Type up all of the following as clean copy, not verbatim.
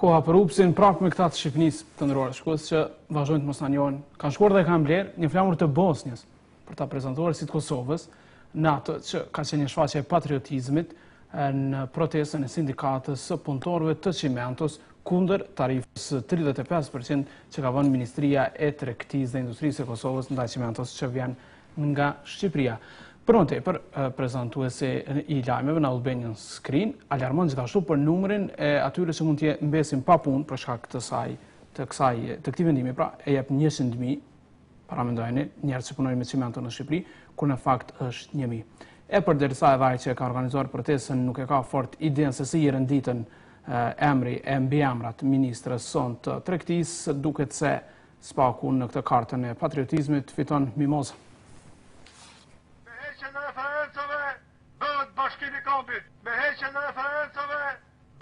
Koha për Upsin, prapë me këta të Shqipnisë të nderuar shikues që vazhdojnë të mos na njohin. Kanë shkuar dhe kanë blerë një flamur të Bosnjës për ta prezantuar si të Kosovës në atë që ka qenë një shfaqje e patriotizmit në protestën e sindikatës së punëtorëve të çimentos kundër tarifës 35% që ka vënë Ministria e Tregtisë dhe Industrisë e Kosovës ndaj çimentos që vjen nga Shqipëria. Për më tepër, prezantuesi i lajmeve në Albanian Screen alarmon gjithashtu për numrin e atyre që mund të mbesin pa punë për shkak të saj të kësaj të këtij vendimi, pra e jep 100.000 paramendojeni njerëz që punojnë me çimento në Shqipëri, kur në fakt është 1000. E përderisa edhe ai që e ka organizuar protestën nuk e ka fort idenë se si i renditen emri e mbiemrat ministres sonë të tregtisë, duket se Së paku në këtë kartën e patriotizmit fiton Mimoza. Me heqjen e referencave bëhet bashkimi i kombit. Me heqjen e referencave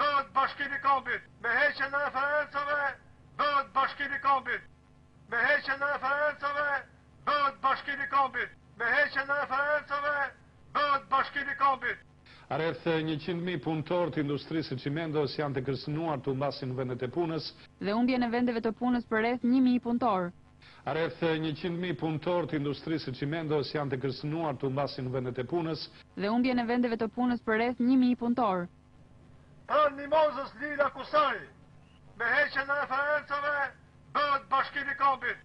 bëhet bashkimi i kombit. Me heqjen e referencave bëhet bashkimi i kombit. Me heqjen e referencave bëhet bashkimi i kombit. Me heqjen e referencave bëhet bashkimi i kombit. Rreth 100.000 punëtorë të industrisë së çimentos janë të kërcënuar të humbasin vendet e punës. Dhe humbjen e vendeve të punës për rreth 1.000 punëtorë. Rreth 100.000 punëtorë të industrisë së çimentos janë të kërcënuar të humbasin vendet e punës. Dhe humbjen e vendeve të punës për rreth 1.000 punëtorë. Pranë Mimozës Lila Kusari, me heqjen e referencave bëhet bashkimi i kombit.